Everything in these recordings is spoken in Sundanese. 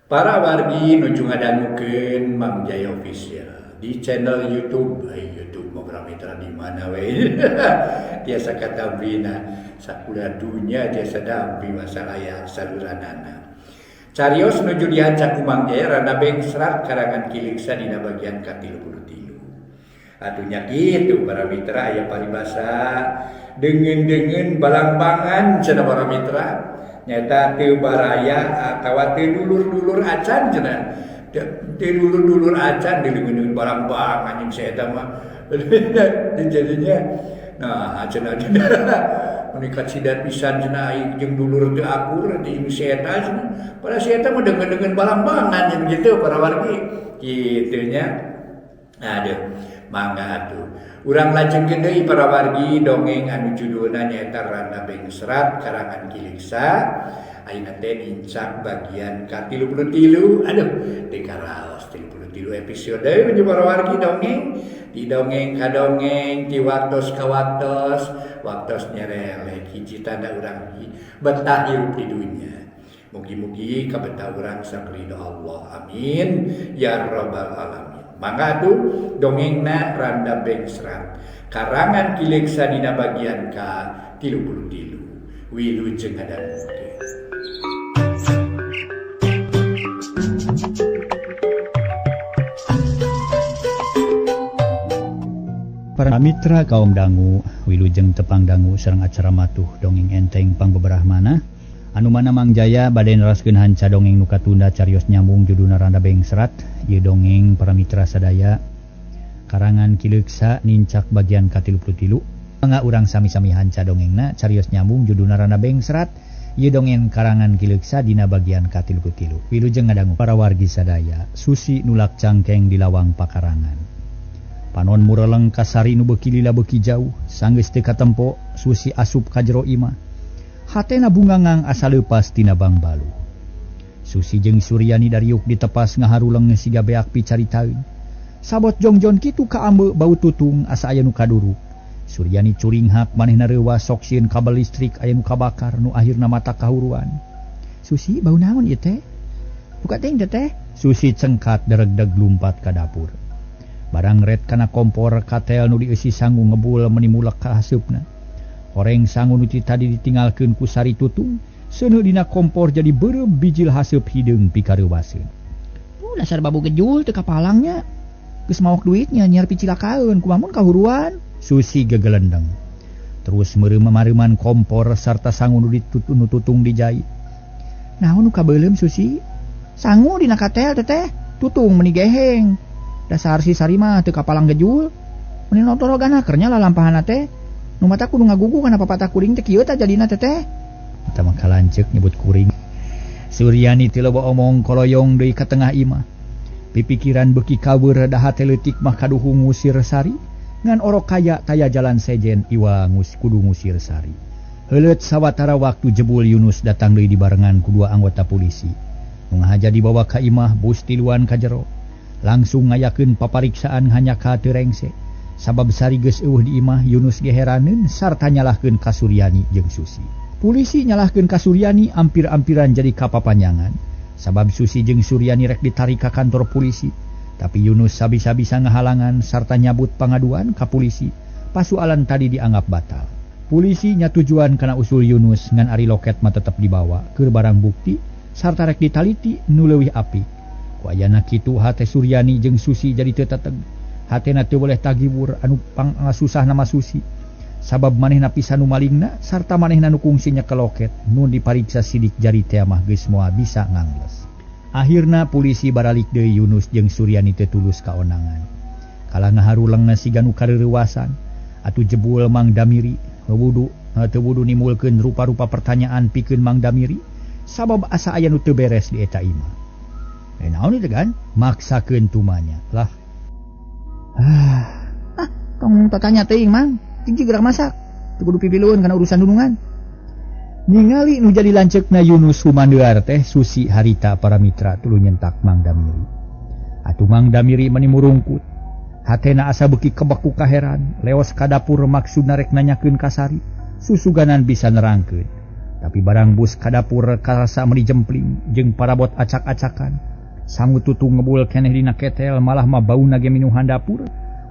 Para wargi nuju ngadangukeun Mang Jaya Official di channel YouTube, ay YouTube mah para mitra di mana we tiasa katabina sakula dunya tiasa dampi masalah aya saluranana. Carios nuju dihanca ku Mang Jaya Randa Bengsrat karangan Ki Leuksa dina bagian ka-33. Atuh nya kitu para mitra aya paribasa deungeun-deungeun balangbangan cenah para mitra nyaeta teu baraya atawa teu dulur-dulur acan cenah teu dulur-dulur acan deungeun-deungeun balangbangan jeung si eta mah jadinya nah cenah meni kacida pisan cenah ai jeung dulur teu akur jeung si eta cenah pada si eta mah deungeun-deungeun balangbangan jeung kitu para wargi kitu nya. Aduh, mangga atuh. Urang lajengkeun deui para wargi dongeng anu judulna nyaeta Randa Bengsrat karangan Ki Leuksa. Ayeuna teh nincak bagian ka-33. Aduh, teu karaos 33 episode deui para wargi dongeng. Di dongeng ka dongeng, ti waktos ka waktos, waktos nyerelek hiji tanda urang betah hirup di dunya. Mugi-mugi kabetah urang sakridho Allah. Amin ya rabbal alamin. Mangga atuh dongengna Randa Bengsrat karangan Ki Leuksa dina bagian ka-33. Wilujeng ngadangukeun. Para mitra kaum dangu, wilujeng tepang dangu sareng acara matuh dongeng enteng pangbeberah manah. Anu mana Mang Jaya bade neraskeun hanca dongeng nu katunda carios nyambung judulna Randa Bengsrat. Ieu dongeng para mitra sadaya karangan Ki Leuksa nincak bagian ka-33. Mangga urang sami-sami hanca dongengna carios nyambung judulna Randa Bengsrat. Ieu dongeng karangan Ki Leuksa dina bagian ka-33. Wilujeng ngadangu para wargi sadaya. Susi nulak cangkeng di lawang pakarangan. Panon mureleng ka Sari nu beuki lila beuki jauh, sanggeus teu katempo Susi asup ka jero imah. Hatena bungangang asa leupas tina bangbalu. Susi jeung Suryani dariuk ditepas ngaharuleng siga beak picaritaeun. Sabot jongjon kitu kaambe bau tutung asa aya nu kaduruk. Suryani curinghak manehna reuwas sok sieun kabel listrik aya nu kabakar nu akhirna mata kahuruan. Susi bau naon ieu teh? Buka teuing teh. Susi cengkat deregdeg lumpat ka dapur. Barang ret kana kompor katel nu dieusi sangu ngebul meni mulek ka haseupna. Horeng sangu nu ti tadi ditinggalkeun ku Sari tutung, seuneu dina kompor jadi beureum bijil haseup hideung pikareuwaseun. Dasar babu gejul teu kapalangnya. Geus maok duitnya nyiar picilakaeun kumaha mun kahuruan. Susi gegelendeng. Terus meureum-mareuman kompor sarta sangu nu ditutun tutung dijait. Naon nu kabeuleum Susi? Sangu dina katel teteh, tutung meni geheng. Dasar si Sari mah teu kapalang gejul. Meni notorogan kernya lalampahanna teh. Nu mata kudu ngagugu kana papatah kuring teh kieu tah jadina teteh. Eta mah kalanceuk nyebut kuring. Suryani teu loba omong koloyong deui ka tengah imah. Pipikiran beuki kabeur da hate leutik mah kaduhu ngusir Sari, ngan orok kaya taya jalan sejen iwa ngus kudu ngusir Sari. Heuleut sawatara waktu jebul Yunus datang deui dibarengan ku dua anggota polisi. Nu ngahaja dibawa ka imah bus tiluan ka jero. Langsung ngayakeun papariksaan hanya ka teu rengse. Sabab Sari geus eueuh di imah, Yunus ge heraneun sarta nyalahkeun ka Suryani jeung Susi. Polisi nyalahkeun ka Suryani ampir-ampiran jadi kapapanjangan. Sabab Susi jeung Suryani rek ditarik ka kantor polisi, tapi Yunus sabisa-bisa ngahalangan sarta nyabut pangaduan ka polisi. Pasualan tadi dianggap batal. Polisi nyatujuan kana usul Yunus ngan ari loket mah tetep dibawa keur barang bukti sarta rek ditaliti nu leuwih apik. Ku ayana kitu hate Suryani jeung Susi jadi teu teteg. Hatena teu boleh tagibur anu pangasusah nama Susi. Sabab manehna pisan nu malingna sarta manehna nu kungsi nyekel loket nu dipariksa sidik jari teh mah geus moal bisa ngangles. Akhirna polisi baralik deui Yunus jeung Suryani teu tulus kaonangan. Kalah ngaharulengna siga nu kareurewasan atuh jebul Mang Damiri wudu teu wudu nimulkeun rupa-rupa pertanyaan pikeun Mang Damiri sabab asa aya nu teu beres di eta imah. Naon ieu kan? Maksakeun tumanya lah. Tong tatanya teuing Mang, cing gerak masak. Teu kudu pipilueun kana urusan dunungan. Ningali nu jadi lanceukna Yunus Sumandear teh Susi harita para mitra tuluy nyentak Mang Damiri. Atuh Mang Damiri meni murungkut. Hatena asa beuki kebek ku kaheran, leos ka dapur maksudna rek nanyakeun ka Sari, susuganan bisa nerangkeun. Tapi barang bus ka dapur karasa meuni jempling jeung parabot acak-acakan. Sangu tutung ngebul keneh dina ketel malah mah bauna ge minuhan dapur.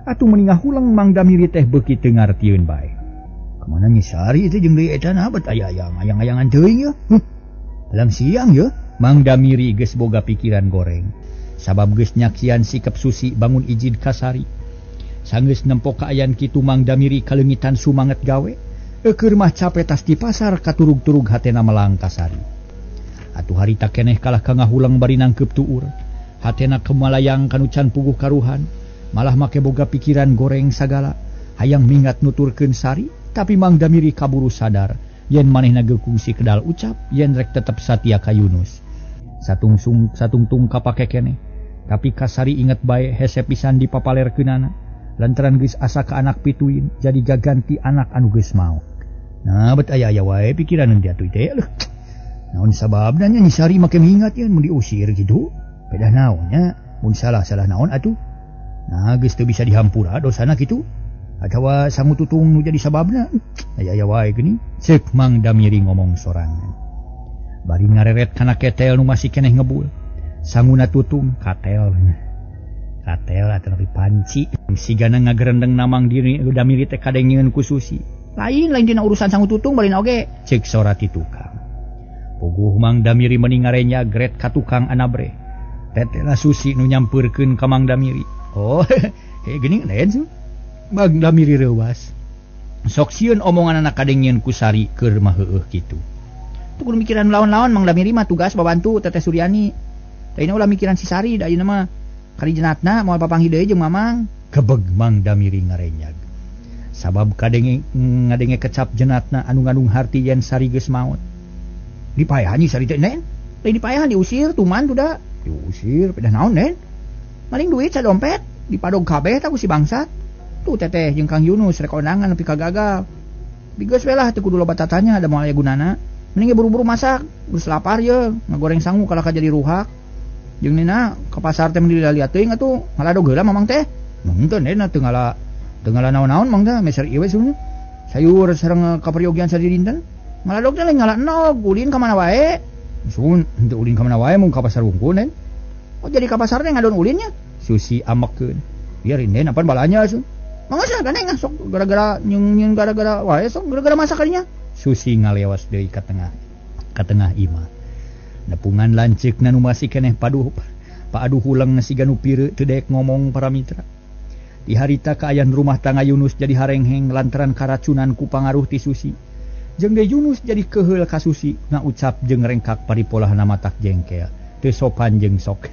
Atuh meuni ngahuleng Mang Damiri teh beuki teu ngartieun bae. Kamana Nyi Sari teh jeung deui eta na bet aya ayang-ayangan teuing ye. Alam siang ye. Mang Damiri geus boga pikiran goreng. Sabab geus nyaksian sikap Susi bangun ijid ka Sari. Sanggeus nempo kaayaan kitu Mang Damiri kaleungitan sumanget gawe. Eukeur mah cape tas di pasar katurug-turug hatena melang ka Sari. Atuh harita keneh kalah ka ngahuleng bari nangkeup tuur. Hatena kemalayang kanu can puguh karuhan. Malah make boga pikiran goreng sagala. Hayang mingat nuturkeun Sari, tapi Mang Damiri kaburu sadar yen manehna geus kungsi kedal ucap yen rek tetep satia ka Yunus. Satungsung satungtung kapake keneh. Tapi ka Sari inget bae hese pisan dipapalerkeunana. Lantaran geus asa ka anak pituin jadi gaganti anak anu geus maot. Nah bet aya-aya wae pikiran dia atuh teh. Naon sababna nya Nyi Sari make mingat yen mun diusir kitu? Pedah naon nya mun salah-salah naon atuh? Nah geus teu bisa dihampura dosana kitu. Atawa sangu tutung nu jadi sababna. Aya-aya wae geuning. Ceuk Mang Damiri ngomong sorangan. Bari ngareret kana ketel nu masih keneh ngebul. Sanguna tutung katel. Katel atuh nepi panci. Sigana ngagerendeng na Mang Damiri teh kadengeun ku Susi. Lain dina urusan sangu tutung balina oge. Ceuk sora ti tukang. Puguh Mang Damiri meuni ngarenya gret ka tukang anabre. Tetela Susi nu nyampeurkeun ka Mang Damiri. Oh, geuning lain su. Mang Damiri reuwas. Sok sieun omonganana kadengeun ku Sari keur mah heueuh kitu. Teu kudu mikiran lawan-lawan Mang Damiri mah tugas babantu Teteh Suryani. Tah ulah mikiran si Sari da ayeuna mah kari jenatna moal papanggih deui jeung Mamang. Kebeg Mang Damiri ngarenyag. Sabab kadenge ngadenge kecap jenatna anu ngandung harti yen Sari geus maot. Dipayahan Nyi Sari teh nen? Lain dipayahan diusir tuman tuh da. Diusir pedah naon nen? Maling duit sadompet dipadog kabeh tah ku si bangsat. Tuh teteh jeung Kang Yunus rek kondangan nepi ka gagal. Geus we lah teu kudu loba tatanya da moal aya gunana. Mending ge buru-buru masak, geus lapar ye, ngagoreng sangu kalah ka jadi ruhak. Jeung nina ka pasar teh mun dilihat teuing atuh ngaladog heula Mamang teh. Henteu nena teu ngala naon-naon Mang teh meser ieu we seuneu. Sayur sareng kaperyogian sadidinten. Ngaladog teh lain ngala enog, ulin ka mana wae. Sun henteu ulin ka mana wae mun ka pasar wungkul nen. Oh jadi ka pasar teh ngadon ulinnya. Susi amekeun. Biarin den apan balanya sun. Mangga sah ganeng sok gara-gara nyung gara-gara wae sok gara-gara masak kalinya. Susi ngalewas deui ka tengah imah. Nepungan lanceukna nu masih keneh paduh paaduh huleng siga nu pireut teu daek ngomong para mitra. Di harita kaayaan rumah tangga Yunus jadi harengheng lantaran karacunan ku pangaruh ti Susi. Jeung deui Yunus jadi keheul ka Susi ngaucap jeung rengkak paripolahna matak jengkel teu sopan jeung sok.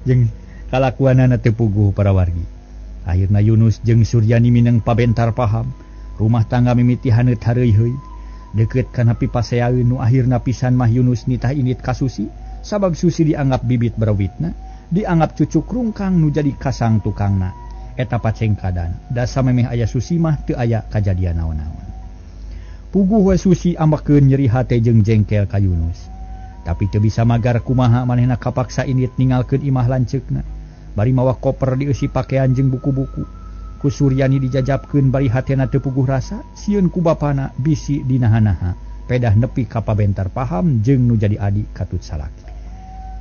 Jeung kalakuanana teu puguh para wargi. Akhirna Yunus jeung Suryani mineng pabentar paham. Rumah tangga mimiti haneut hareuy-heuy. Deukeut kana pipaseaeun nu akhirna pisan mah Yunus nitah init ka Susi sabab Susi dianggap bibit berawitna, dianggap cucuk rungkang nu jadi kasang tukangna. Eta pacengkadan, dasa memeh aya Susi mah teu aya kajadian naon-naon. Puguh we Susi ambekeun nyeri hate jeung jengkel ka Yunus. Tapi teu bisa magar kumaha manehna kapaksa init ninggalkeun imah lanceukna. Bari mawa koper dieusi pakean jeung buku-buku. Ku Suryani dijajabkeun bari hatena teu puguh rasa, sieun ku bapana bisi dinaha-naha. Pedah nepi ka pabentar paham jeung nu jadi adi katut salaki.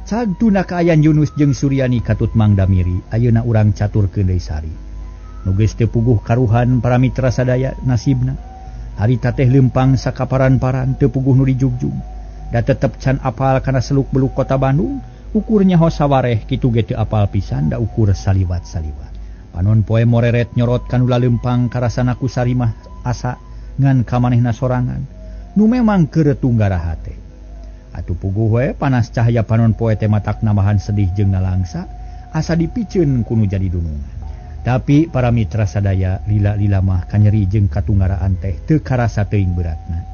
Cag tuna kaayaan Yunus jeung Suryani katut Mang Damiri, ayeuna urang caturkeun deui Sari. Nu geus teu puguh karuhan para mitra sadaya nasibna. Harita teh leumpang sakaparan-paran teu puguh nu dijugjug. Da tetep can apal kana seluk-beluk kota Bandung, ukur nyaho sawareh kitu ge teu apal pisan da ukur saliwat-saliwat. Panon poe moreret nyorot kanu laleumpang karasana ku Sari mah asa ngan ka manehna sorangan nu memang keur tunggara hate. Atuh puguh we panas cahaya panon poe teh matak nambahan sedih jeung nalangsa asa dipiceun ku nu jadi dunungan. Tapi para mitra sadaya lila-lila mah kanyeri jeung katunggaraan teh teu karasa teuing beratna.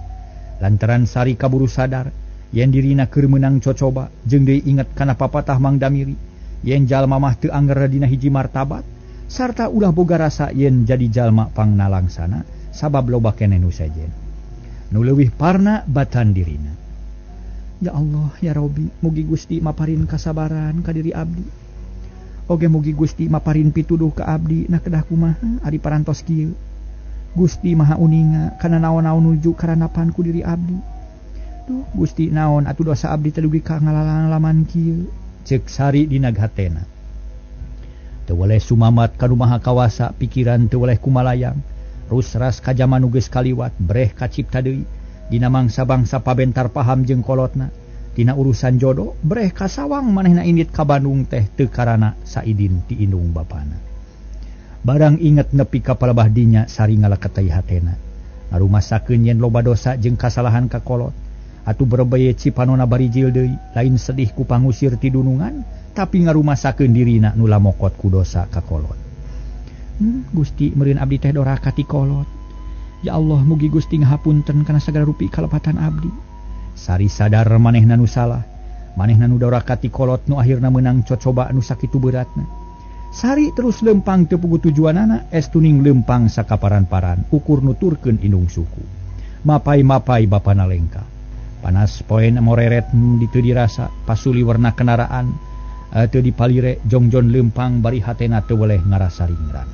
Lantaran Sari kaburu sadar yen dirina keur meunang cocoba jeung deui inget kana papatah Mang Damiri yen jalma mah teu angger dina hiji martabat sarta ulah boga rasa yen jadi jalma pangnalangsana sabab loba keneh nu sejen nu leuwih parna batan dirina. Ya Allah ya Robi, mugi Gusti maparin kasabaran ka diri abdi. Oge mugi Gusti maparin pituduh ka abdi na kedah kumaha ari parantos kieu. Gusti Maha uninga kana naon-naon nuju karanapan ku diri abdi. Duh Gusti naon atuh dosa abdi teh dugi ka ngalaman kieu. Ceuk Sari dina hatena. Teu weleh sumamat ka nu maha kawasa, pikiran teu weleh kumalayang. Rusras ka jaman nu geus kaliwat, breh kacipta deui. Dina mangsa bangsa pabentar paham jeung kolotna. Dina urusan jodoh, breh kasawang manehna indit ka Bandung teh teu karana saidin ti indung bapana. Barang inget nepi ka palebah dinya Sari ngalaketei hatena. Ngarumasakeun yen loba dosa jeung kasalahan ka kolot. Atuh berebeye cipanona barijil deui, lain sedih ku pangusir ti dunungan, tapi ngarumasakeun dirina nu lamokot ku dosa ka kolot. Gusti meureun abdi teh doraka ti kolot. Ya Allah mugi Gusti ngahapunten kana sagala rupi kalepatan abdi. Sari sadar manehna nu salah, manehna nu doraka ti kolot nu akhirna meunang cocoba nu sakitu beratna. Sari terus lempang teu puguh tujuanana, estuning lempang sakaparan-paran, ukur nuturkeun indung suku. Mapai-mapai bapana lengkah. Panas poen moreret ditu dirasa, pasuli warna kendaraan teu dipalire, jongjon lempang bari hatena teu weleh ngarasa ringrang.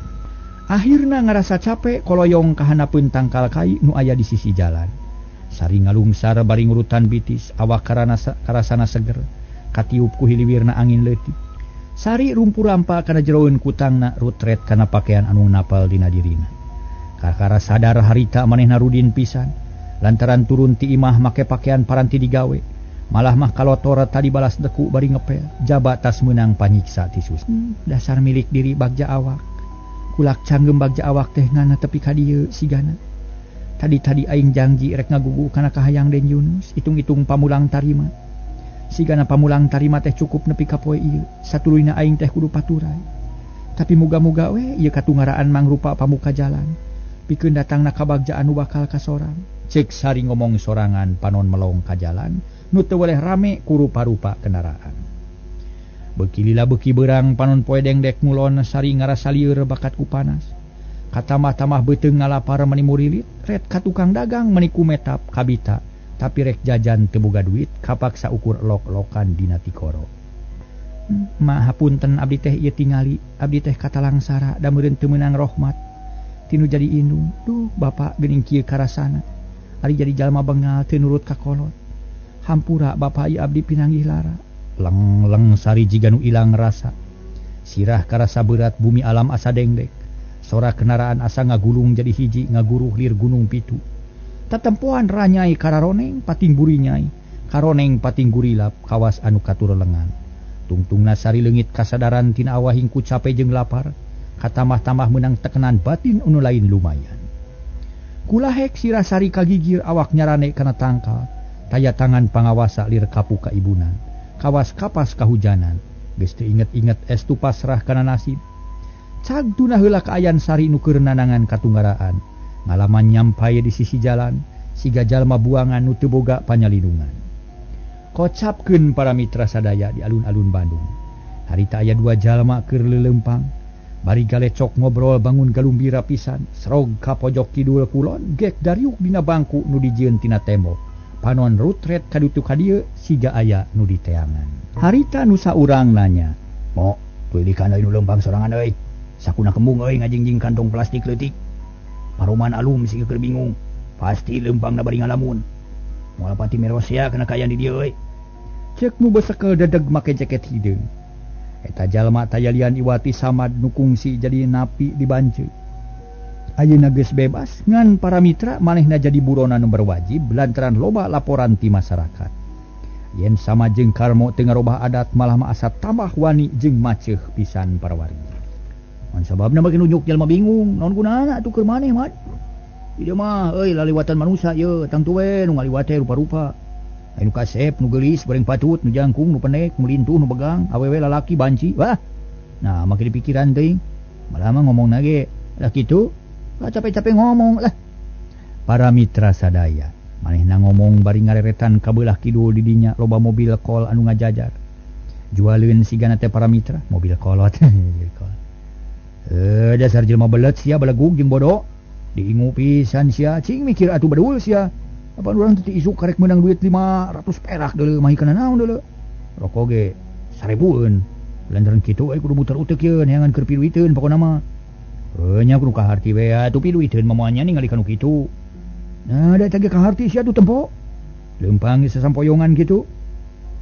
Akhirna ngarasa capek koloyong kahanapeun tangkal kai nu aya di sisi jalan. Sari ngalungsar bari ngurutan bitis, awak karasana seger, katiup ku hiliwirna angin leutik. Sari rumpu-rampa kana jeroeun kutangna, rutret kana pakaian anu napal dina dirina. Kakara sadar harita manehna rudin pisan, lantaran turun ti imah make pakaian paranti digawe. Malah mah kalotor tadi balas deku bari ngepel, jaba tas meunang panyiksa ti sus. Dasar milik diri bagja awak. Kulak canggem bagja awak teh ngana tepi ka dieu sigana. Tadi-tadi aing janji rek ngagugu kana kahayang Den Yunus, hitung-hitung pamulang tarima. Sigana pamulang tarima teh cukup nepi ka poe ieu, satuluyna aing teh kudu paturai. Tapi muga-muga we ieu katungaraan mangrupa pamuka jalan. Pikeun datangna kabagjaan nu bakal kasorang. Cek Sari ngomong sorangan panon melong ka jalan, nu teu weleh rame ku rupa-rupa kendaraan. Beuki lila beuki beurang panon poe dengdek ngulon, Sari ngarasa lieur bakat ku panas. Katamah-tamah beuteung ngalapar mani murilit, ret ka tukang dagang mani kumetap kabita, tapi rek jajan teu boga duit, kapaksa ukur lok-lokan dina tikoro. Mahapunten abdi teh ieu tingali, abdi teh katalangsara da meureun teu meunang rohmat. Tinu jadi indung, duh bapak geuning kieu karasana. Ari jadi jalma bengal teu nurut ka kolot. Hampura bapak ieu abdi pinanggih lara. Leng-leng Sari jiga nu ilang rasa. Sirah karasa berat bumi alam asa dengdek. Sora kendaraan asa ngagulung jadi hiji ngaguruh lir gunung pitu. Tatempoan ranyai kararoneng pating burinyai, karoneng pating gurilap kawas anu katurelengan. Tungtungna Sari leungit kasadaran tina awahing ku cape jeung lapar, katamah-tamah meunang tekenan batin anu lain lumayan. Kulahek sirah Sari kagigir awak nyarane kana tangkal, taya tangan pangawasa lir kapu ka ibunan, kawas kapas kahujanan, geus teu inget-inget estu pasrah kana nasib. Cag tuna heula kaayan Sari nu keur nanangan katunggaraan, ngalaman nyampai di sisi jalan, siga jalma buangan nu teu boga panyalindungan. Kocapkeun para mitra sadaya di alun-alun Bandung. Harita aya dua jalma keur leuleumpang, bari galecok ngobrol bangun galumbira pisan, serog ka pojok kidul kulon, gek dariuk dina bangku nu dijieun tina tembok. Panon rutret ka ditu ka dieu siga aya nu diteangan. Harita nu saurang nanya, "Mo, tuilikan euy nu leumpang sorangan euy. Sakuna kembung euy ngajingjing kantong plastik leutik. Paruman alum siga keur bingung. Pasti leumpangna bari ngalamun. Moal pati merosia kana kaayaan di dieu euy." Ceuk nu besekel dedeg make jaket hideung. Eta jalma tayalian Iwati Samad nu kungsi jadi napi di Banceu. Ayeuna geus bebas ngan para mitra manehna jadi buronan nu berwajib lantaran loba laporan ti masyarakat. Yen sama jeung Karmo teu ngarobah adat malah mah asa tambah wani jeung maceuh pisan para wargi. Mun sababna bagi nunjuk jalma bingung, naon gunana atuh keur maneh mah. Ieu mah euy laliwatan manusia ieu, tangtu we nu ngaliwat teh rupa-rupa. Aya nu kasep, nu geulis, goreng patut, nu jangkung, nu pendek, nu lintuh, nu begang, awewe lalaki banci. Wah. Nah, make dipikiran teuing. Malah mah ngomongna ge lah kitu. Lah capek-capek ngomong lah. Para mitra sadaya, manehna ngomong bari ngareretan ka beulah kidul di dinya loba mobil kol anu ngajajar. Jualeun sigana teh para mitra, mobil kolot. Dasar jelema belet sia belegug jeung bodoh. Diingu pisan sia, cing mikir atuh bedul sia. Apa urang teh isuk karek meunang duit 500 perak deuleu mah kana naon deuleu. Rokok ge 1000-eun. Lantaran kitu euy kudu muter uteuk yeun neangan keur piduiteun pokona mah. Nya kudu kaharti we atuh piduiteun mah moal nya ningali kanu kitu. Nah, da teh kaharti sia tuh tempo. Leumpang geus sasampoyongan kitu.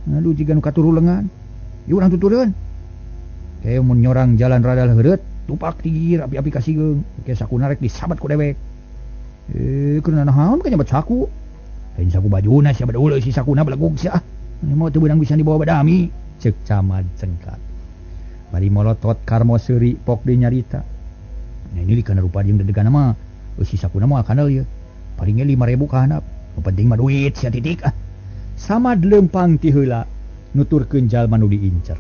Aduh jiga nu katurulengan. Ieu urang tutureun. Ke mun nyorang jalan rada heureut, tupak tigir api-api kasigeung. Ke sakuna rek disabat ku dewek. Keur naon ka nyabat saku. Lain saku bajuna sia badauleuh si sakuna belegug sia. Mau teu beunang bisa dibawa badami. Ceuk Samad cengkat. Bari molotot Karmo seuri pok deui nyarita. Nah ini kana rupa jeung dedegan mah eusi sakuna mah kanal ieu. Palingnya 5.000 ka handap. Nu penting mah duit sia titik ah. Samad leumpang ti heula nuturkeun jalma nu diincer.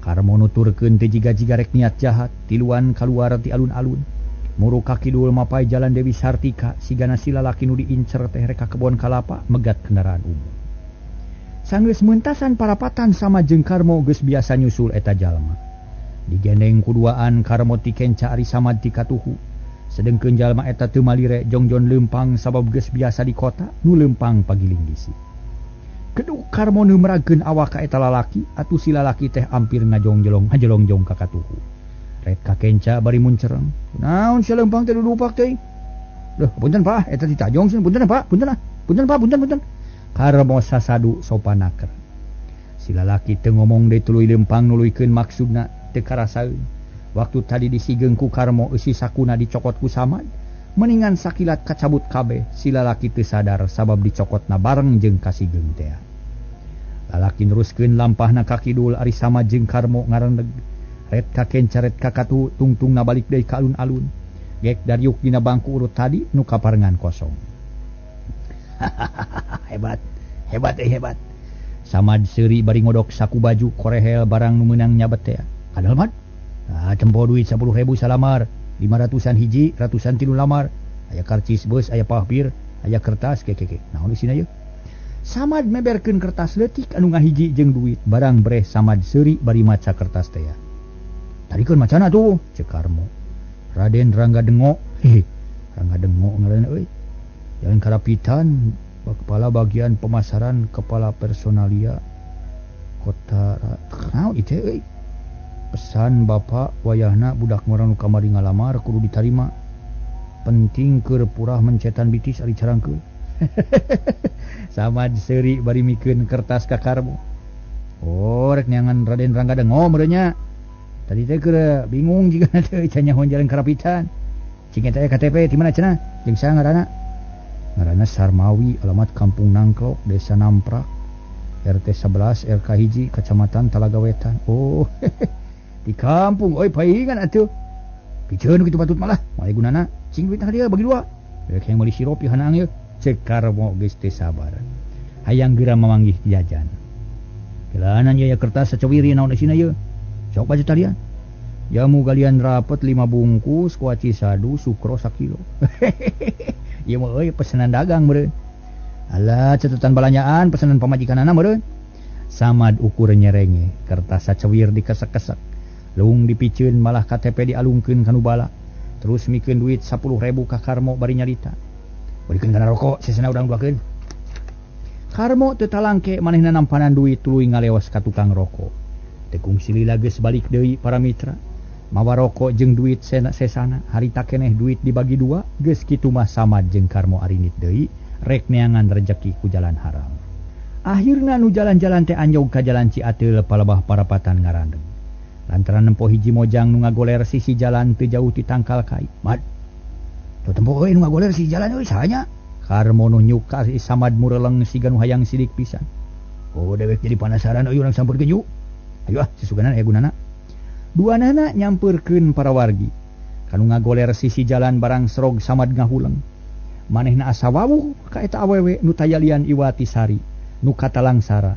Karmo nuturkeun teu jiga-jiga rek niat jahat, tiluan kaluar ti alun-alun. Muru ka kidul mapai jalan Dewi Sartika, sigana si lalaki nu diincer teh rek ka kebon kalapa megat kendaraan umum. Sanggeus meuntasan parapatan sama jeung Karmo geus biasa nyusul eta jalma. Digendeng kuduaan Karmo ti kenca ari Samad ti katuhu. Sedengkeun jalma eta teu malire jongjon leumpang sabab geus biasa di kota nu leumpang pagiling gisi. Keduk Karmo nu merageun awak ka eta lalaki atuh si lalaki teh ampir ngajongjelong ngajelongjong ka katuhu. Ret ka kenca bari muncereng. Naon sia leumpang teh dudupak teh? Duh, punten Pak, eta ditajong sieun punten Pak, punten ah. Punten Pak, punten punten. Karmo sasadu sopanaker. Si lalaki teu ngomong deui tuluy leumpang nuluykeun maksudna teu karasaeun. Waktu tadi disigeung ku Karmo eusi sakuna dicokot ku Samad, meningan sakilat kacabut kabeh. Si lalaki teu sadar sabab dicokotna bareng jeung kasigeung teh. Lalaki neruskeun lampahna ka kidul ari Samad jeung Karmo ngarendeg. Ret ka kenca ret ka katuhu tungtungna balik deui ka alun-alun. Gek dariuk dina bangku urut tadi nu kaparengan kosong. Hebat, hebat hebat. Samad seuri bari ngodok saku baju korehel barang nu meunang nyabet teh. Kadal mad? Ah, tempo duit 10.000 salamar, 500-an hiji, ratusan tilu lamar. Aya karcis beus, aya papir, aya kertas kekeke. Naon isina ieu? Samad meberkeun kertas leutik anu ngahiji jeung duit. Barang breh Samad seuri bari maca kertas teh. Tarikeun macana tuh, ceuk Karmo. Raden Rangga Dengok. Hehe. Rangga Dengok ngaranna euy. Jalan Karapitan, kepala bagian pemasaran, kepala personalia kota naon ieu teh euy. Pesan bapak wayahna budak ngorang nu kamari ngalamar kudu ditarima. Penting keur purah mencetan bitis ari carangkeun. Samad seuri bari mikeun kertas ka Karmo. Oh, rek neangan Raden Rangga Dengok meureun nya. Tadi teh keur bingung jiga teh can nyaho jalan Karapitan. Cing eta KTP ti mana cenah? Jeung saha ngaranna? Ngaranna Sarmawi, alamat Kampung Nangklok, Desa Namprak, RT 11, RK hiji, Kecamatan Talaga Wetan. Oh, di kampung euy paingan atuh. Piceun kitu patut malah. Moal gunana, cing duitna ka dieu bagi dua. Rek hayang meuli sirup ieu hanang ieu. Ceuk Karmo geus teu sabar. Hayang geura mamanggih jajan. Jalanan ieu ya kertas sacawiri naon isina ieu. Sok baca talian. Jamu galian rapet 5 bungkus, kuaci sadu, sukro sakilo. Ieu mah euy pesanan dagang meureun. Alah catatan balanjaan pesanan pamajikanana meureun. Samad ukur nyerenge, kertas sacawir dikesek-kesek. Leung dipiceun malah KTP dialungkeun ka nu bala. Terus mikeun duit 10.000 ka Karmo bari nyarita. Beukeun kana rokok sesena urang duakeun. Karmo teu talangke manehna nampanan duit tuluy ngaleos ka tukang rokok. Teu kungsi lila geus balik deui para mitra. Mawa rokok jeung duit sesana, harita keneh duit dibagi dua, geus kitu mah Samad jeung Karmo arinit deui rek neangan rejeki ku jalan haram. Akhirna nu jalan-jalan teh anjog ka jalan Ciateul palebah parapatan ngarandeng. Lantaran nempo hiji mojang nu ngagoler sisi jalan teu jauh ti tangkal kai. Mad. Tuh tempo euy nu ngagoler sisi jalan euy saha nya? Karmo nu nyuk ka si Samad mureleng siga nu hayang sidik pisan. Oh dewek jadi panasaran euy urang sampeurkeun yuk. Ayo ah sisuganan aya gunana. Duanana nyampeurkeun para wargi. Kanu ngagoler sisi jalan barang serog Samad ngahuleng. Manehna asa wawuh ka eta awewe nu tayalian Iwati Sari, nu katalangsara.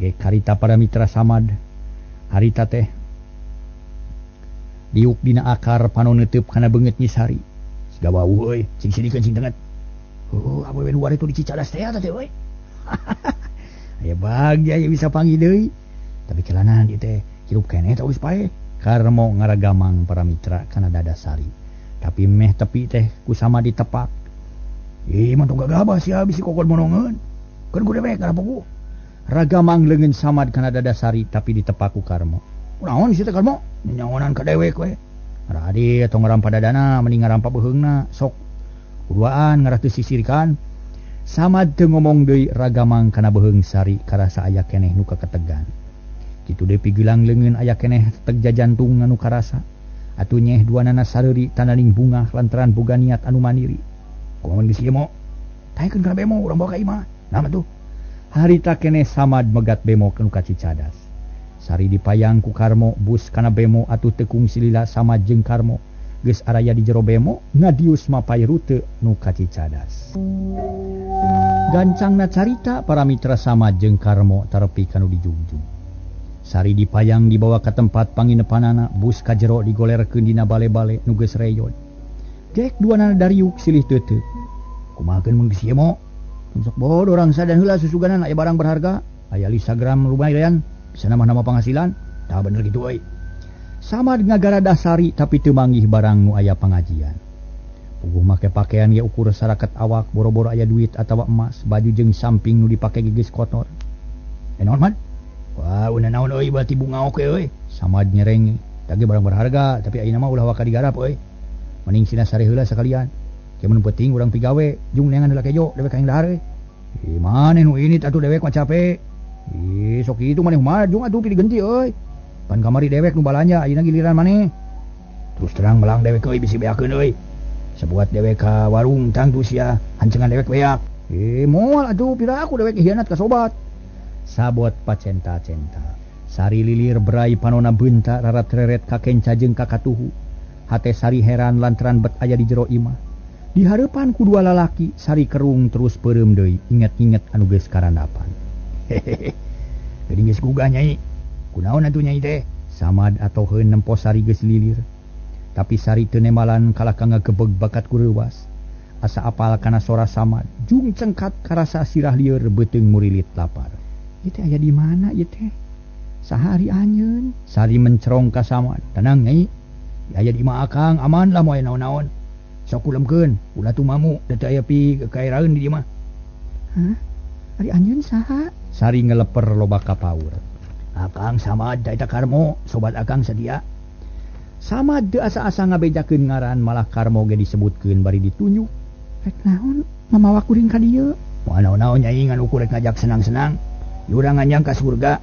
Ge karita para mitra Samad. Harita teh diuk dina akar panon neuteub kana beungeut Nyi Sari. Siga wawuh euy, cing sidikeun cing tenget. Oh, awewe nu wareh di Cicadas teh teh euy. Aya bagja ieu bisa panggih deui. Tapi celanan ieu teh hirup keneh teh geus paeh. Karmo ngaragamang para mitra kana dada Sari. Tapi meh tepi teh ku Samad ditepak. Ih, mah tong gagabah sia bisi kokod monongeun. Keun ku dewek ngarapoku. Ragamang leungeun Samad kana dada Sari tapi ditepak ku Karmo. Kunaon sia teh Karmo? Nyaonan ka dewek we. Radi tong ngarampa dadana mending ngarampa beuheungna. Sok kuduaan ngarah teu sisirikan. Samad teu ngomong deui ragamang kana beuheung Sari karasa aya keneh nu kaketegan. Kitu deui pigelang leungeun aya keneh teg jajantung anu karasa. Atuh nyeh duanana sareuri tananing bungah lantaran boga niat anu mandiri. Kumaha geus ieu mo? Taekeun kana bemo urang bawa ka imah. Nah atuh. Harita keneh Samad megat bemo nu ka Cicadas. Sari dipayang ku Karmo bus kana bemo atuh tekung silila Samad jeung Karmo. Geus araya di jero bemo ngadius mapay rute nu ka Cicadas. Gancangna carita para mitra Samad jeung Karmo tarepi kanu dijugjug. Sari dipayang dibawa ka tempat panginepanana bus ka jero digolerkeun dina bale-bale nu geus reyod. Gek duanana dariuk silih teuteuk. Kumahakeun mun geus ieu mo? Sok bodoh orang sadan heula susuganan aya barang berharga, aya lisagram lumayan, bisa nambah-nambah penghasilan. Tah bener kitu euy. Samad ngagaradah Sari tapi teu manggih barang nu aya pangajian. Puguh make pakaian ge ukur saraket awak, boro-boro aya duit atawa emas, baju jeung samping nu dipake geus kotor. Eh naon man? Wah, una naon euy berarti bunga oke euy. Samad nyereng, tah ge barang berharga tapi ayeuna mah ulah waka digarap euy. Mending sina sare heula sakalian. Kemun penting urang pigawe jung neangan heula kejo dewek hayang dahar euy. Ih maneh nu ini atuh dewek mah capek. Ih sok kitu maneh mah jung atuh pilih genti euy. Pan kamari dewek nu balanja ayeuna giliran maneh. Terus terang melang dewek euy bisi beakeun euy. Sabuat dewek ka warung tangtu sia hancengan dewek beak. Ih moal atuh pira aku dewek hianat ka sobat. Sabot pacenta-centa. Sari lilir berai panona beunta rarat-reret ka kenca jeung ka katuhu. Hate Sari heran lantaran bet aya di jero imah. Di hareupan ku dua lalaki Sari kerung terus peureum deui inget-inget anu geus karandapan. Hehehe. Geuning geus gugah nyai. Kunaon atuh nyai teh? Samad atoheun nempo Sari geus lilir. Tapi Sari teu nembalan kalah ka ngagebeg bakat ku reuwas. Asa apal kana sora Samad, jung cengkat karasa sirah lieur beuteung murilit lapar. Ieu teh aya di mana ieu teh? Saha ari anjeun? Sari mencerong ka Samad. Tenang nyai. Aya di imah akang aman lah moal naon-naon. Sok ulemkeun, ulah tumamu da teu aya pi kairaeun di dieu mah. Hah? Ari anjeun saha? Sari ngeleper loba kapaur. Akang Samad da eta Karmo, sobat akang sadia. Samad teu asa-asa ngabejakeun ngaran malah Karmo ge disebutkeun bari ditunjuk. Rek naon mamawa kuring ka dieu? Moal naon-naon nyai ngan ukur rek ngajak senang-senang. Urang nganjang ka surga.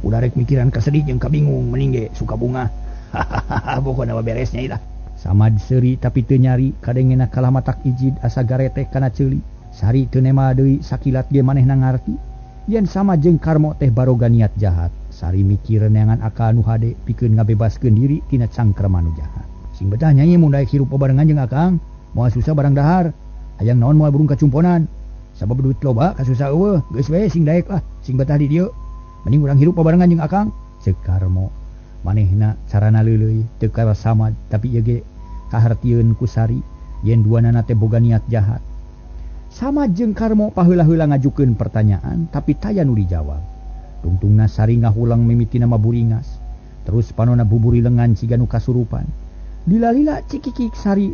Ulah rek mikiran kasedih jeung kabingung mending ge suka bunga. Hahaha, pokona mah beres nyai lah. Samad seuri tapi teu nyari kadengena kalah matak ijid asa gareteh kana ceuli. Sari teu nema deui sakilat ge manehna ngarti yen Samad jeung Karmo teh baroga niat jahat. Sari mikir neangan akal nu hade pikeun ngabebaskeun diri tina cangkerman nu jahat. Sing betah nyai mun daek hirup babarengan jeung akang, moal susah barang dahar. Hayang naon moal burung kacumponan. Sabab duit loba kasusah eueuh, geus we sing daek lah, sing betah di dieu. Mending urang hirup babarengan jeung akang. Ceuk Karmo. Manehna carana leuleuy teu ka Samad tapi ieu ge kahartieun ku Sari yen duanana teh boga niat jahat. Samad jeung Karmo paheula-heula ngajukeun pertanyaan tapi taya nu dijawab. Tungtungna Sari ngahulang mimitina maburingas. Terus panona buburi lengan siga nu kasurupan. Lila-lila cikikik Sari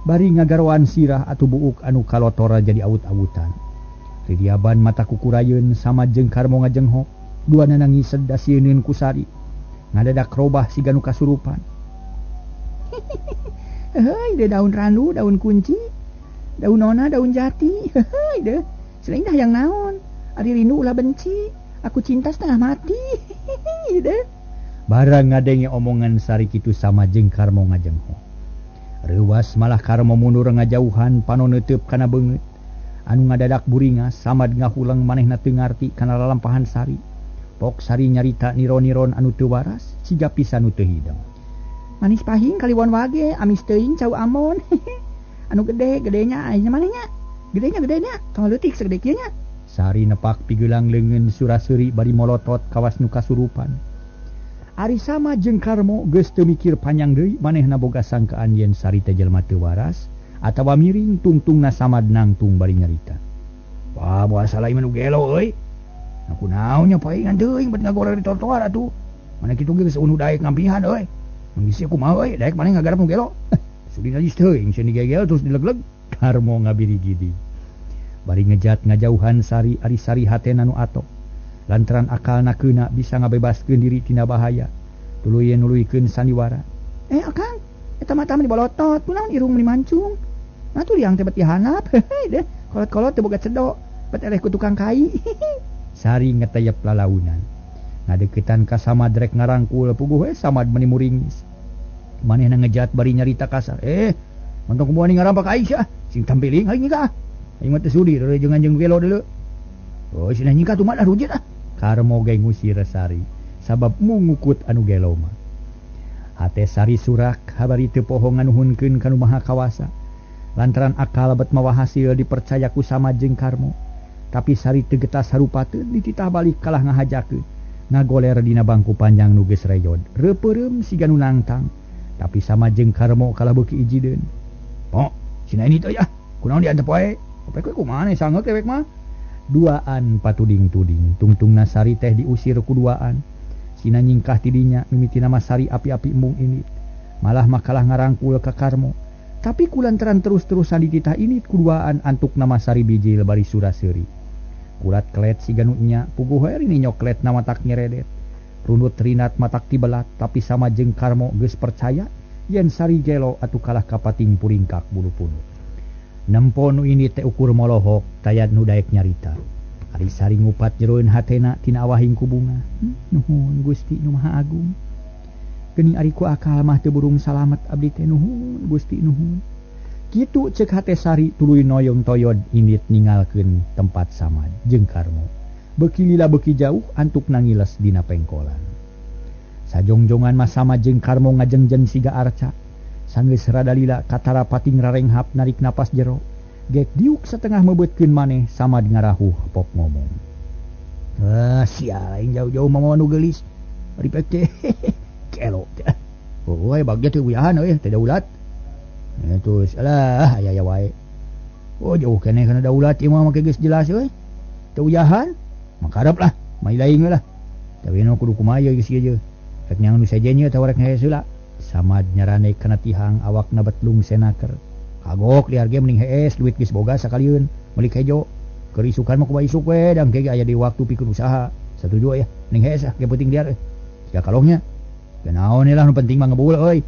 bari ngagaroan sirah atuh buuk anu kalotora jadi awut-awutan. Ridiaban mata kukurayeun Samad jeung Karmo ngajenghok. Duanana ngised dasieun ku Sari. Ngadadak robah siga nu kasurupan. Heuy, de daun randu, daun kunci, daun nona, daun jati. Heuy de, selain dah yang naon. Ari rindu ulah benci, aku cinta setengah mati. De. Barang ngadenge omongan Sari kitu sama jeung Karmo ngajengho. Reuwas malah Karmo mundur ngajauhan panon neuteub kana beungeut. Anu ngadadak buringas Samad ngahulang manehna teu ngarti kana lalampahan Sari. Pok Sari nyarita niron-niron anu teu waras siga pisan nu teu hideng. Manis pahing kaliwon wage, amis teuing cau amon. Anu gede, gedenya aya manehnya. Gedenya gedenya, tong leutik sagede kieu nya. Sari nepak pigelang leungeun sura-seuri bari molotot kawas nu kasurupan. Ari Samad jeung Karmo geus teu mikir panjang deui manehna boga sangkaan yen Sari teh jelema teu waras atawa miring tungtungna Samad nangtung bari nyarita. Wah, moal salah ieu nu gelo euy. Aku naon nya paingan teuing bet ngagoreng di trotoar atuh. Mana kitu ge geus eueuh daek ngampihan euy. Mangisi kumaha euy, daek maneh ngagarap nu gelo. Sudi najis teuing sieun digegel terus dilegleg. Karmo ngabirigidi. Bari ngejat ngajauhan Sari ari Sari hatena nu atok. Lantaran akalna keuna bisa ngabebaskeun diri tina bahaya. Tuluy nuluykeun sandiwara. Eh akang, eta mata mah dibolotot, kunaon irung meni mancung. Nah tuh liang teh bet dihanap. Heuh deh, Kolot-kolot teu boga cedok, bet eleh ku tukang kai. Sari ngeteyep lalaunan. Ngadeukeutan ka Samad rek ngarangkul puguh we Samad meuni muringis. Manehna ngejat bari nyarita kasar. Mantong kumaha ni ngarampak Aisyah, sing tampiling aing ka. Aing mah teu sudi rerejengan jeung gelo deuleu. Oh, cenah nyingka tuh mah rujit ah. Karmo ge ngusir Sari sabab mungukut anu gelo mah. Hate Sari surak habari teu poho nganuhunkeun ka nu Maha Kawasa. Lantaran akal bet mawa hasil dipercaya ku Samad jeung Karmo. Tapi Sari teu getas harupateun dititah balik kalah ngahajakeun. Ngagoler dina bangku panjang nu geus reyod. Reupeureum siga nu nangtang. Tapi Samad jeung Karmo kalah beuki ijideun. Oh, cenah ini teh ya. Kunaon diantep wae? Opek we kumaha sangeuk dewek mah. Duaan patuding-tuding tungtungna Sari teh diusir ku duaan. Sina nyingkah tidinya mimitina mah Sari api-api embung ini. Malah makalah ngarangkul ka Karmo. Tapi kulantaran terus-terusan dititah ini kuduaan antuk nama Sari bijil bari sura-seuri. Kulat kelet siga nu nya puguh we rini nyoklet na matak nyeredet. Runut rinat matak tibelat tapi sama jeung Karmo geus percaya yen Sari gelo atuh kalah kapating puringkak bulu punut. Nempo nu ini teh ukur molohok tayat nu daek nyarita. Ari Sari ngupat jeroeun hatena tina awahing ku bunga. Nuhun Gusti nu Maha Agung. Geuning ari ku akal mah teu burung salamet abdi teh nuhun Gusti nuhun. Kitu ceuk hate Sari tuluy noyong toyod indit ningalkeun tempat Samad jeung Karmo. Beuki lila beuki jauh antuk nangiles dina pengkolan. Sajongjongan mah Samad jeung Karmo ngajengjeng siga arca. Sanggeus rada lila katara pating rarenghap narik napas jero. Gek diuk setengah mebeutkeun maneh Samad ngarahuh pok ngomong. Sia aing jauh-jauh mamawa nu geulis. Ari pek teh kelo teh. Oh, bagja teh uyahan euy teh daulat. Terus alah aya wae. Oh, jauh keneh kana daulat ieu mah make geus jelas euy. Teu uyahan, mangkarep lah, mai lain lah. Tapi nu kudu kumaha ieu geus ieu. Rek nyang nu sejen ieu teh rek ngehes heula. Samad nyarane kana tihang awakna betlung senaker. Kagok liar ge mending hees duit geus boga sakalieun meuli kejo. Keur isukan mah kumaha isuk we dang ge aya di waktu pikeun usaha. Satuju ya, mending hees ah ge penting liar. Siga kalongnya. Ya naon lah nu penting mah ngebul euy.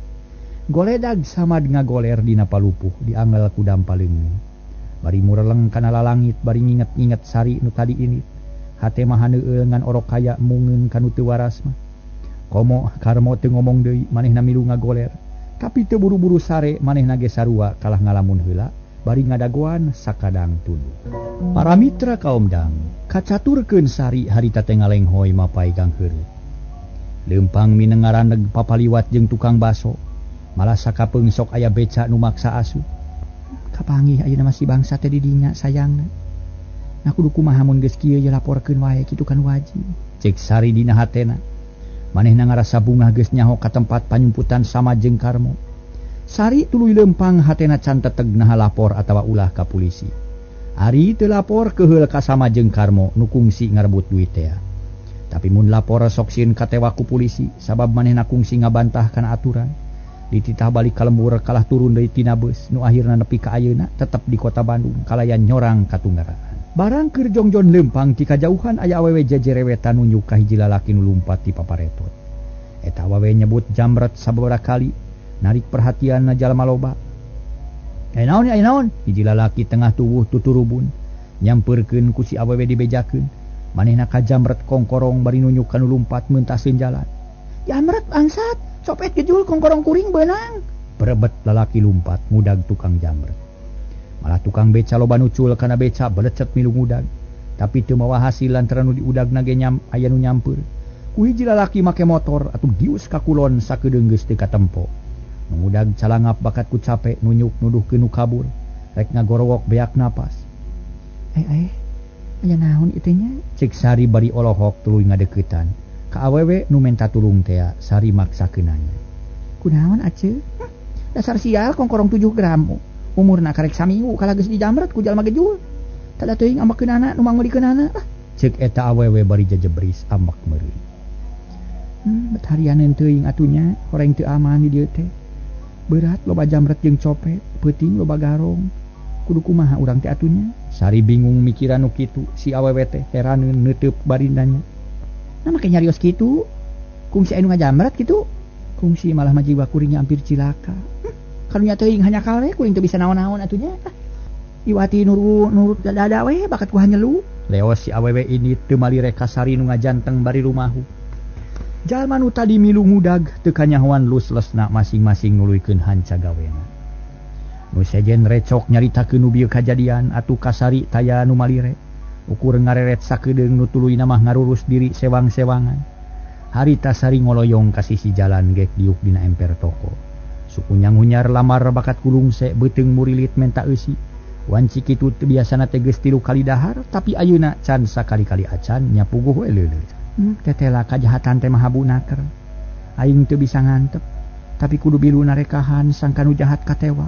Goledag Samad ngagoler dina palupuh diangel ku dampaleung. Bari mureleng kana lalangit bari nginget-nginget Sari nu tadi ini. Hate mah haneueul ngan orok kaya mungeun kanu teu waras mah. Komo Karmo teu ngomong deui manehna milu ngagoler. Tapi teu buru-buru sare manehna ge sarua kalah ngalamun heula bari ngadagoan sakadang tunduh. Para mitra kaum dang kacaturkeun Sari harita teh ngalenghoy mapay gang heureut. Leumpang mineng ngaraneg papaliwat jeung tukang baso. Malah sakapeung sok aya beca nu maksa asup. Kapanggih ayeuna mah si bangsa teh di dinya sayangna. Nah kudu kumaha mun geus kieu ye laporkeun wae kitu kan wajib. Cek Sari dina hatena. Manehna ngarasa bungah geus nyaho ka tempat panyumputan Samad jeung Karmo. Sari tuluy leumpang hatena can teteg naha lapor atawa ulah ka polisi. Ari teu lapor keuheul ka Samad jeung Karmo nu kungsi ngarebut duit teh. Tapi mun lapor sok sieun katewa ku polisi sabab manehna kungsi ngabantah kana aturan. Dititah balik ka lembur kalah turun deui tina beus nu akhirna nepi ka ayeuna tetep di kota Bandung kalayan nyorang katunggaraan. Barang keur jongjon leumpang ti kajauhan aya awewe jejerewetan nunjuk ka hiji lalaki nu lumpat ti paparetot. Eta awewe nyebut jamret sababaraha kali narik perhatian jalma loba. Aya naon aya naon? Hiji lalaki tengah tubuh tuturubun nyampeurkeun ku si awewe dibejakeun. Manehna ka jamret kongkorong bari nunjuk ka nu lumpat meuntaseun jalan. Jamret bangsat, copet gejul kongkorong kuring beunang. Berebet lalaki lumpat ngudag tukang jamret. Malah tukang beca loba nucul kana beca belecet milu ngudag. Tapi teu mawa hasil lantaran nu diudagna ge aya nu nyampeur. Ku hiji lalaki make motor atuh dius ka kulon sakedeung geus teu katempo. Nu ngudag calangap bakat ku cape nunyuk nuduhkeun nu kabur. Rek ngagorowok beak napas. Aya naon ieu teh nya? Cek Sari bari olohok tuluy ngadeuketan. Ka awewe nu menta tulung tea, Sari maksakeun nanya. Kunaon aceu? Dasar sial kongkorong 7 gram. Umurna karek saminggu kalah geus dijamret ku jalma gejul. Tada teuing ambekeunana nu mangulikeunana. Ceuk eta awewe bari jejebris ambek meureun. Bet harianeun teuing atunya, horeng teu aman di dieu teh. Berat loba jamret jeung copet, peuting loba garong. Kudu kumaha urang teh atunya? Sari bingung mikiran nu kitu, si awewe teh heraneun neuteub bari nanya. Nah make nyarios kitu? Kungsi anu ngajamret kitu? Kungsi malah mah jiwa kuringnya hampir cilaka. Karunya teuing hanya kale kuring teu bisa naon-naon atunya. Iwati nurut dada we bakat ku hanyelu. Leos si awewe ini teu malire ka Sari nu ngajanteng bari rumahu. Jalma nu tadi milu ngudag teu kanyahoan lus-lesna masing-masing nuluykeun hanca gawena. Nu sejen recok nyaritakeun nu bieu kajadian atuh ka Sari taya nu malire. Ukur ngareret sakedeung nu tuluyna mah ngarurus diri sewang-sewangan. Harita Sari ngoloyong ka sisi jalan gek diuk dina emper toko. Suku nyangunyar lamar bakat kulungse beuteung murilit menta eusi. Wanci kitu teu biasana teh geus 3 kali dahar tapi ayeuna can sakali-kali acan nya puguh we leuleut. Tetela kajahatan teh maha bunaker. Aing teu bisa ngantep tapi kudu bilu narekahan sangka nu jahat katewa.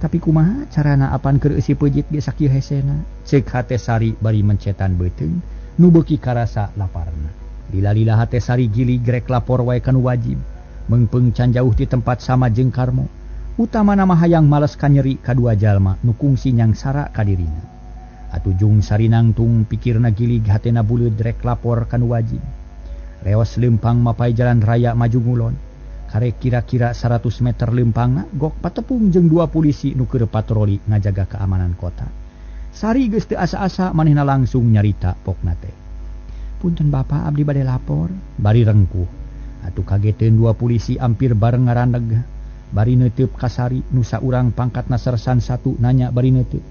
Tapi kumaha carana apan keur eusi peujit ge sakieu hesena. Ceuk hate Sari bari mencetan beuteung nu beuki karasa laparna. Lila-lila hate Sari gili grek lapor wae ka nu wajib. Meungpeung can jauh ti tempat sama jeung Karmo. Utamana mah hayang males kanyeri kadua jalma nu kungsi nyangsara ka dirina. Atuh jung Sari nangtung pikirna gilig hatena buleud rek lapor ka nu wajib. Leos leumpang mapai jalan raya maju ngulon. Karek kira-kira 100 meter leumpangna gok patepung jeung 2 polisi nu keur patroli ngajaga keamanan kota. Sari geus teu asa-asa manehna langsung nyarita pokna teh. Punten Bapak abdi bade lapor. Bari rengkuh. Atuh kageteun 2 polisi ampir bareng ngarandeg. Bari neuteub ka Sari nu saurang pangkatna sersan 1 nanya bari neuteub.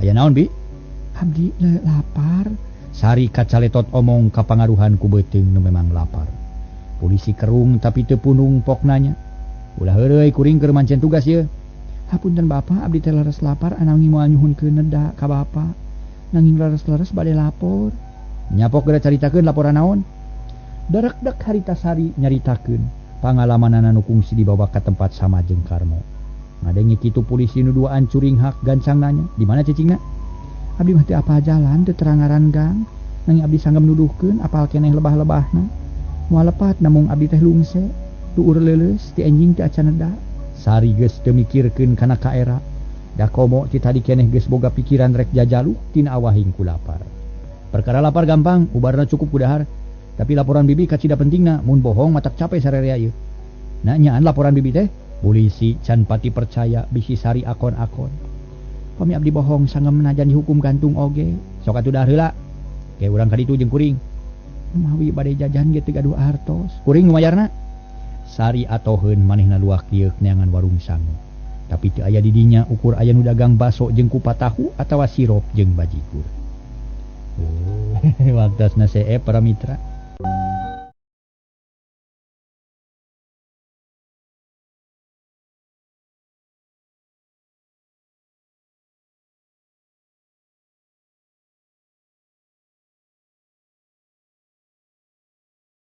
Aya naon bi? Abdi lapar. Sari kacaletot omong kapangaruhan ku beuteung nu memang lapar. Polisi kerung tapi teu punung pok nanya. Ulah heureuy kuring keur mancen tugas ieu. Hapunten Bapak abdi teh leres lapar ananging moal nyuhunkeun neda ka Bapak. Nanging leres-leres bade lapor. Nyapok geura caritakeun laporan naon? Darekdek harita Sari nyaritakeun pangalamanana nu kungsi dibawa ka tempat sama jeung Karmo. Ngadenge kitu polisi nu duaan curinghak gancang nanya, "Di mana cicingna?" Abdi mah teu apal jalan teu terangaran gang. Nanging abdi sanggem nuduhkeun apal keneh lebah-lebahna. Moal lepat namung abdi teh lungse, tuur leuleus ti enjing teu acan neda. Sari geus teu mikirkeun kana kaera. Da komo ti tadi keneh geus boga pikiran rek jajaluk tina awahing ku lapar. Perkara lapar gampang, ubarna cukup ku dahar. Tapi laporan bibi kacida pentingna, mun bohong matak capek sarerea ieu. Nah nyaan laporan bibi teh? Polisi can pati percaya bisi Sari akon-akon. Pami abdi bohong sanggem najan dihukum gantung oge. Sok atuh dahar heula. Ke urang ka ditu jeung kuring. Mawi bade jajan ge teu gaduh artos. Kuring nu mayarna. Sari atoheun manehna luak lieuk neangan warung sangu. Tapi teu aya di dinya ukur aya nu dagang baso jeung kupat tahu atawa sirup jeung bajigur. Waktasna seep para mitra.